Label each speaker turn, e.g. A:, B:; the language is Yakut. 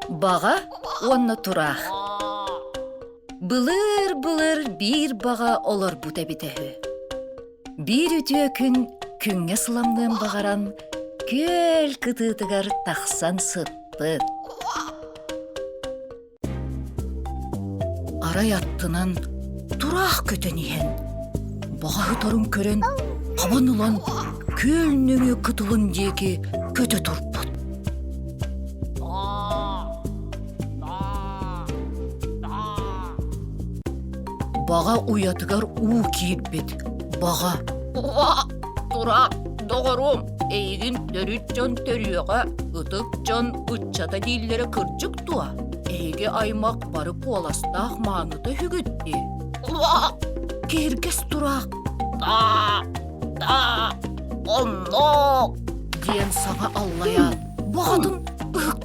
A: Баҕа уонна тураах Былыр-былыр биир баҕа олорбут эбитэ үһү. Биир үтүө күн күҥҥэ сыламныан баҕаран, күөл кытыытыгар тахсан сыппыт. Арай аттынан тураах көтөн иһэн, баҕа ыторун көрөн, хабан ылан күөл нөҥүө кытылын диэки көтө турбут. Баҕа уйатыгар уу киирбит. Баҕа
B: Тураах, доҕоруом, эйигин төрүт дьон төрүөҕэ, ытык дьон ыччата дииллэрэ кырдьык дуо? Эһиги аймах бары куоластаах мааныта үһүгүт дии.
A: Киһиргэс тураах
B: Таа, таа, оннук
A: диэн саҥа аллайаат, баҕатын ыһык.